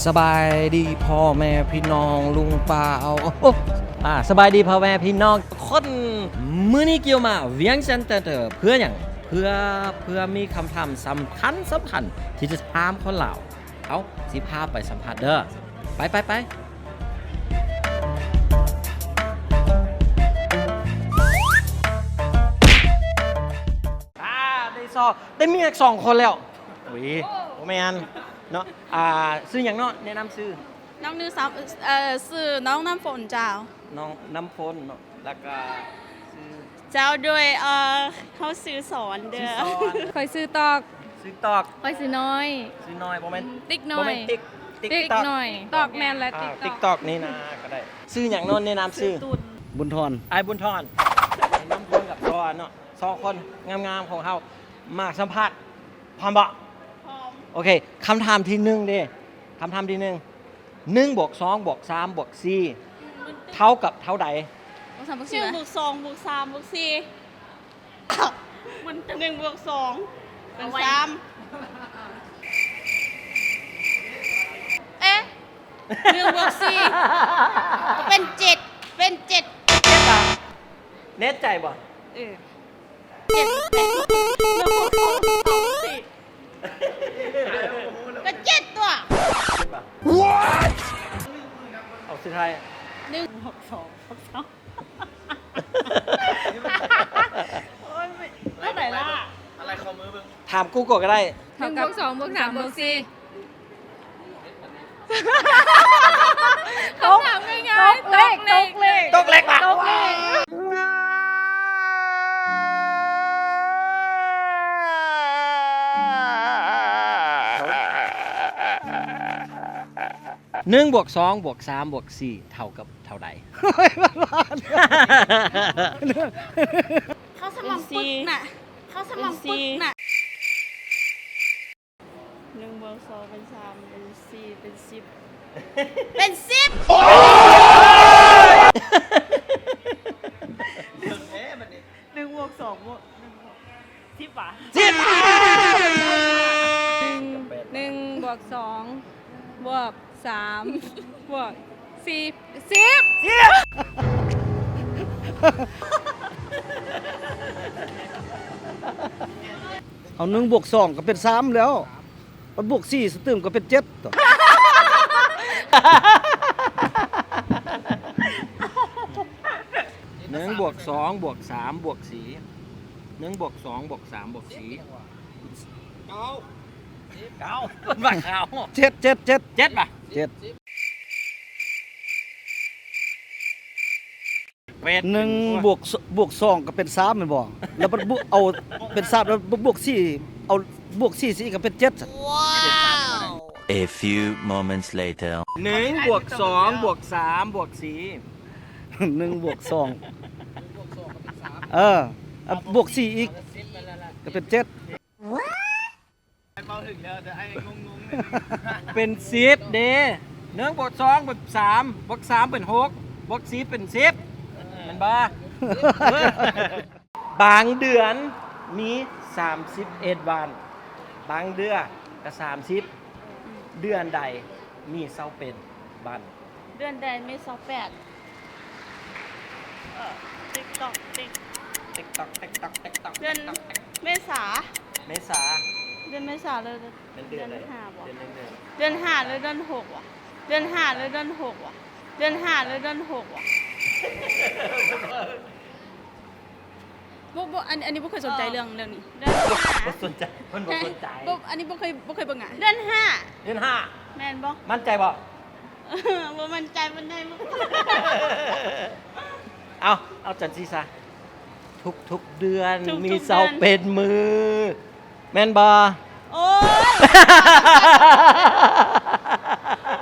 ສະບາຍດີພໍ່ແມ່ພີ່ນ້ອງລຸງປ້າເອົາ ອາ ສະບາຍດີພໍ່ແມ່ພີ່ນ້ອງທຸກຄົນ. ມື້ນີ້ກ່ຽວມາວຽງຈັນແຕນເຕີ ເພື່ອຫຍັງ? ເພື່ອ ເພື່ອມີຄຳຖາມສຳຄັນ ສຳຄັນທີ່ຈະຖາມຄົນລາວ. ເອົາ ຊິພາໄປສຳພາດເດີ. ໄປ ໄປ ໄປ. ອາ ໄດ້ຊອກ ໄດ້ເມຍສອງຄົນແລ້ວ. ອຸ້ຍ ບໍ່ແມ່ນເນາະ. ອາ ຊື່ຫຍັງເນາະ? ແນະນຳຊື່. ນ້ອງໜຶ່ງສາມ ເອີ ຊື່ນ້ອງນ້ຳຝົນເຈົ້າ. ນ້ອງນ້ຳຝົນເນາະ ແລ້ວກະຊື່ ເຈົ້າ ໂດຍ ເອີ ເຮົາຊື່ສອນເດີ. ຊື່ສອນ. ຂ້ອຍຊື່ຕອກ. ຊື່ຕອກ. ຂ້ອຍຊື່ນ້ອຍ. ຊື່ນ້ອຍ ບໍ່ແມ່ນ ອືມ ຕິກນ້ອຍ ບໍ່ແມ່ນຕິກ ຕິກ ຕິກຕອກ ນ້ອຍ. ຕອກ ແມ່ນແຫຼະ ອາ ຕິກຕອກ ຕິກຕອກນີ້ນາກໍໄດ້. ຊື່ຫຍັງເນາະ? ແນະນຳຊື່. ບຸນທອນ. ອ້າຍບຸນທອນ ນ້ຳຝົນກັບຊອນເນາະ ສອງຄົນງາມໆຂອງເຮົາມາສຳພາດ. ພ້ອມບໍ່? ພ້ອມ. ໂອເຄ ຄຳຖາມທີໜຶ່ງເດ້ ຄຳຖາມທີໜຶ່ງ ໜຶ່ງບວກສອງບວກສາມບວກສີ່ເທົ່າກັບເທົ່າໃດ? ບວກສາມບວກສີ່ ໜຶ່ງບວກສອງບວກສາມບວກສີ່ ມັນໜຶ່ງບວກສອງເປັນສາມ ເອະ ໜຶ່ງບວກສີ່ເປັນເຈັດ ເປັນເຈັດ. ເຈັດຫວາ? ແນ່ໃຈບໍ່? ເອີ. ເຈັດ ແປດ ເກົ້າ ສິບ ກໍເຈັດຕົວະ. ເອົາສຸດທ້າຍ ໜຶ່ງບວກສອງບວກສາມ ໂອ້ຍ ເທົ່າໃດລະ? ອາໄລ່ຂໍ້ມືເບິ່ງ ຖາມກູໂກະກໍໄດ້. ເທົ່າກັບ ໜຶ່ງບວກສອງບວກສາມບວກສີ່ ຄຳຖາມງ່າຍໆ ຕົກເລກ ຕົກເລກ ຕົກເລກ ຕົກເລກ. ໜຶ່ງບວກສອງບວກສາມບວກສີ່ເທົ່າກັບເທົ່າໃດ? ເຂົາສະໝອງປຶກນະ ເຂົາສະໝອງປຶກນະ. ໜຶ່ງບວກສອງເປັນສາມ ເປັນສີ່ ເປັນສິບ ເປັນສິບ. ໂອ້ຍ ໜຶ່ງບວກສອງບວກໜຶ່ງບວກສິບຫວາ? ສິບ. ໜຶ່ງ ໜຶ່ງບວກສອງບວກສາມບວກສີ່ ສິບ ສິບ. ເອົາ ໜຶ່ງບວກສອງກໍເປັນສາມແລ້ວ ບັດບວກສີ່ຕື່ມກໍເປັນເຈັດຕົວະ. ໜຶ່ງບວກສອງບວກສາມບວກສີ່ ໜຶ່ງບວກສອງບວກສາມບວກສີ່ ເກົ້າ ເກົ້າ ມັນວ່າເກົ້າ. ເຈັດ ເຈັດ ເຈັດ ເຈັດຫວາ? ເຈັດ. ເປັນ ໜຶ່ງບວກ ບວກສອງກໍເປັນສາມແມ່ນບໍ່? ແລ້ວບັດບວກ ເອົາເປັນສາມ ແລ້ວບວກສີ່ ເອົາບວກສີ່ ສີ່ກໍເປັນເຈັດ. A few moments later. ໜຶ່ງບວກສອງບວກສາມບວກສີ່ ໜຶ່ງບວກສອງ ເອີ ບວກສີ່ອີກກໍເປັນເຈັດ. ເວົ້າເຖິງແລ້ວ ແຕ່ອ້າຍຍັງງົງໆ ເປັນສິບເດ້. ໜຶ່ງບວກສອງເປັນສາມ ບວກສາມເປັນຫົກ ບວກສີ່ເປັນສິບ ແມ່ນບໍ່? ບາງເດືອນມີສາມສິບເອັດວັນ ບາງເດືອນກໍສາມສິບ ເດືອນໃດມີຊາວເອັດວັນ? ເດືອນໃດມີຊາວແປດ? ເອີ ຕິກຕອກ ຕິກ ຕິກຕອກ ຕິກຕອກ ຕິກຕອກ ເດືອນເມສາ ເມສາ ເດືອນເມສາ ຫຼື ເດືອນ ເດືອນ ເດືອນຫ້າບໍ? ເດືອນ ເດືອນຫ້າ ຫຼື ເດືອນຫົກຫວາ? ເດືອນຫ້າ ຫຼື ເດືອນຫົກຫວາ? ເດືອນຫ້າ ຫຼື ເດືອນຫົກຫວາ? ບໍ່ ບໍ່ ອັນ ອັນນີ້ບໍ່ເຄີຍສົນໃຈເລື່ອງ ເລື່ອງນີ້. ເດືອນຫ້າ ບໍ່ສົນໃຈ ເພິ່ນບໍ່ສົນໃຈ. ບໍ່ ອັນນີ້ບໍ່ເຄີຍ ບໍ່ເຄີຍເບິ່ງອະ. ເດືອນຫ້າ ເດືອນຫ້າ ແມ່ນບໍ່? ໝັ້ນໃຈບໍ່? ບໍ່ໝັ້ນໃຈປານໃດ. ເອົາ ເອົາຈັ່ງຊີ້ຊະ ທຸກໆເດືອນ ທຸກໆເດືອນມີຊາວເອັດມື້ ແມ່ນບໍ່? ໂອ້ຍ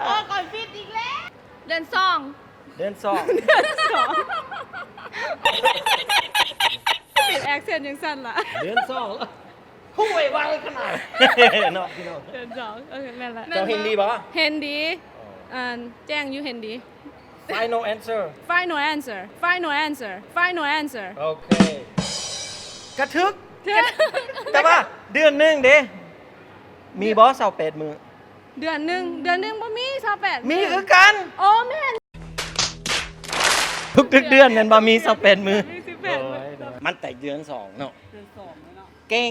ໂອ້ຍ ຂ້ອຍຜິດອີກແລ້ວ. ເດືອນສອງ ເດືອນສອງ ເດືອນສອງ ເປັນແອັກເຊັນຈັ່ງຊັ້ນລະ. ເດືອນສອງ ຫ້ວຍ ໄວຂະໜາດເນາະພີ່ນ້ອງ. ເດືອນສອງ ເອີ ແມ່ນລະ. ເຈົ້າເຫັນດີບໍ່? ເຫັນດີ. ອໍ ອັນ ແຈ້ງຢູ່ ເຫັນດີ. Final answer. Final answer. Final answer. Final answer. ໂອເຄ ກະຖືກ ຖືກ ແຕ່ວ່າເດືອນໜຶ່ງເດ້ ມີບໍ່ຊາວແປດມື້? ເດືອນໜຶ່ງ ເດືອນໜຶ່ງບໍ່ມີຊາວແປດ ມີຄືກັນ. ໂອ້ ແມ່ນ ທຸກໆເດືອນແມ່ນບໍ່ ມີຊາວແປດມື້. ມີຊາວແປດມື້. ໂອ້ຍ ມັນແຕ່ເດືອນສອງເນາະ ເດືອນສອງເນາະ. ເກັ່ງ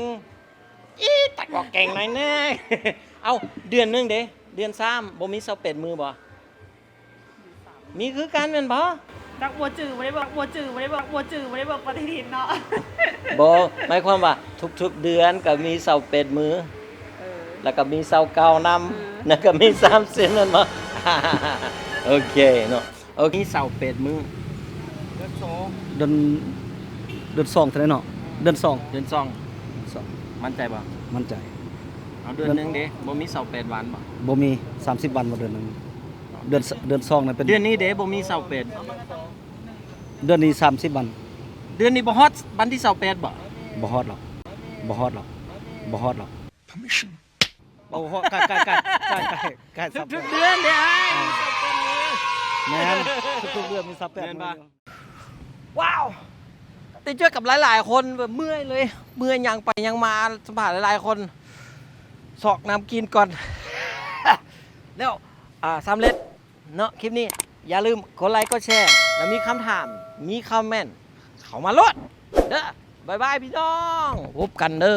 ອີ ຕັດບອກເກັ່ງໜ້ອຍແນ່. ເອົ້າ ເດືອນໜຶ່ງເດ ເດືອນສາມ ບໍ່ມີຊາວແປດມື້ບໍ່? ມີຄືກັນແມ່ນບໍ່? ຈັກບໍ່ຈື່ ບໍ່ໄດ້ເບິ່ງ ບໍ່ຈື່ ບໍ່ໄດ້ເບິ່ງ ບໍ່ຈື່ ບໍ່ໄດ້ເບິ່ງປະຕິທິນເນາະ. ບໍ່ ໝາຍຄວາມວ່າທຸກໆເດືອນກໍມີຊາວແປດມື້ ເອີ ແລ້ວກໍມີຊາວເກົ້ານຳ ເອີ ແລ້ວກໍມີສາມສິບແມ່ນບໍ່? ໂອເຄເນາະ. ເອີ ມີຊາວແປດມື້. ເດືອນສອງ ເດືອນ ເດືອນສອງເທົ່າໃດເນາະ? ເດືອນສອງ ເດືອນສອງ ເດືອນສອງ. ໝັ້ນໃຈບໍ່? ໝັ້ນໃຈ. ເອົາ ເດືອນໜຶ່ງເດ ບໍ່ມີຊາວແປດວັນບໍ່? ບໍ່ມີ ສາມສິບວັນບໍ່ເດືອນໜຶ່ງ. ເດືອນ ເດືອນສອງນັ້ນເປັນ ເດືອນນີ້ເດ ບໍ່ມີຊາວແປດ ເດືອນນີ້ສາມສິບວັນ. ເດືອນນີ້ບໍ່ຮອດວັນທີຊາວແປດບໍ່? ບໍ່ຮອດດອກ ບໍ່ຮອດດອກ ບໍ່ຮອດດອກ. ໂອ້ໂຫ ໃກ້ ໃກ້ ໃກ້ ໃກ້ ໃກ້ ໃກ້ ທຸກໆເດືອນເດ້ອ້າຍ. ແມ່ນ ທຸກໆເດືອນມີຊາວແປດມື້. ວ້າວ ໄດ້ເຈີກັບຫຼາຍໆຄົນ ແບບເມື່ອຍເລີຍ ເມື່ອຍຍ່າງໄປຍ່າງມາ ສຳພາດຫຼາຍໆຄົນ ຊອກນ້ຳກິນກ່ອນ ແລ້ວ ອ່າ ສຳເລັດເນາະ ຄລິບນີ້. ຢ່າລືມກົດໄລກົດແຊ ແລ້ວມີຄຳຖາມ ມີຄອມເມັນ ເຂົ້າມາໂລດເດີ. ບາຍບາຍພີ່ນ້ອງ ພົບກັນເດີ.